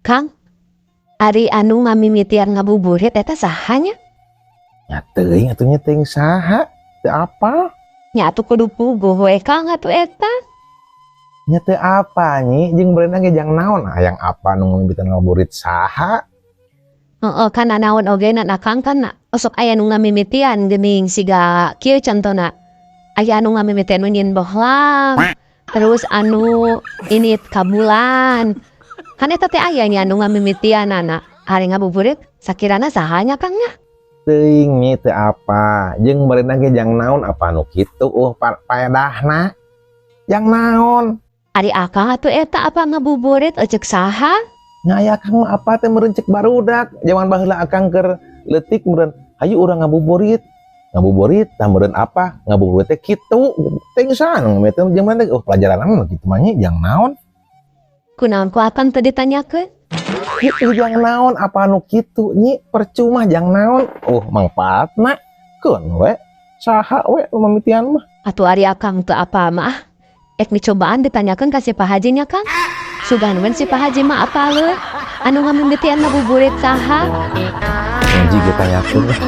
Kang, ari anu ngamimitian ngabuburit eta saha nya? Nya teuing atuh nya, teuing saha, teu apal. Nya atuh kudu puguh we, Kang, atuh eta. Nya teu apal, Nyi, jeung berenang ge jang naon, hayang apa nu ngamimitian ngabuburit saha? Heeh, kan naon oge na, Kang, kan osok aya nu ngamimitian geuning, siga kieu contona. Aya anu ngamimitian nu nyieun bohlam, terus anu indit ka bulan. Kan eta teh aya nya anu ngamimitianana. Ari ngabuburit sakirana saha nya, Kang, nya? Teuing, Nyi, teu apal. Jeung berenang ge jang naon apa nu kitu paedahna. Jang naon? Ari Akang atuh eta apa ngabuburit ceuk saha? Nya aya Akang mah apa teh meureun cek barudak. Zaman baheula Akang keur leutik meureun hayu urang ngabuburit. Ngabuburit tah meureun apa? Ngabuburit teh kitu. Teuing saha nu ngamimitian, jeung mana pelajaran mah kitu mah, Nyi, jang naon? Kunaon ku Akang teu ditanyakeun? Itu jang naon apa nu kitu, Nyi, percuma jang naon mangfaatna, keun we saha we nu mamitian mah. Atuh ari Akang teu apal mah ah. Ek dicobaan ditanyakeun ka si Pak Haji nya, Kang. Sugan we si Pak Haji mah apaleun. Anu ngamimitian ngabuburit saha? Ngaji ge tanyakeun lah.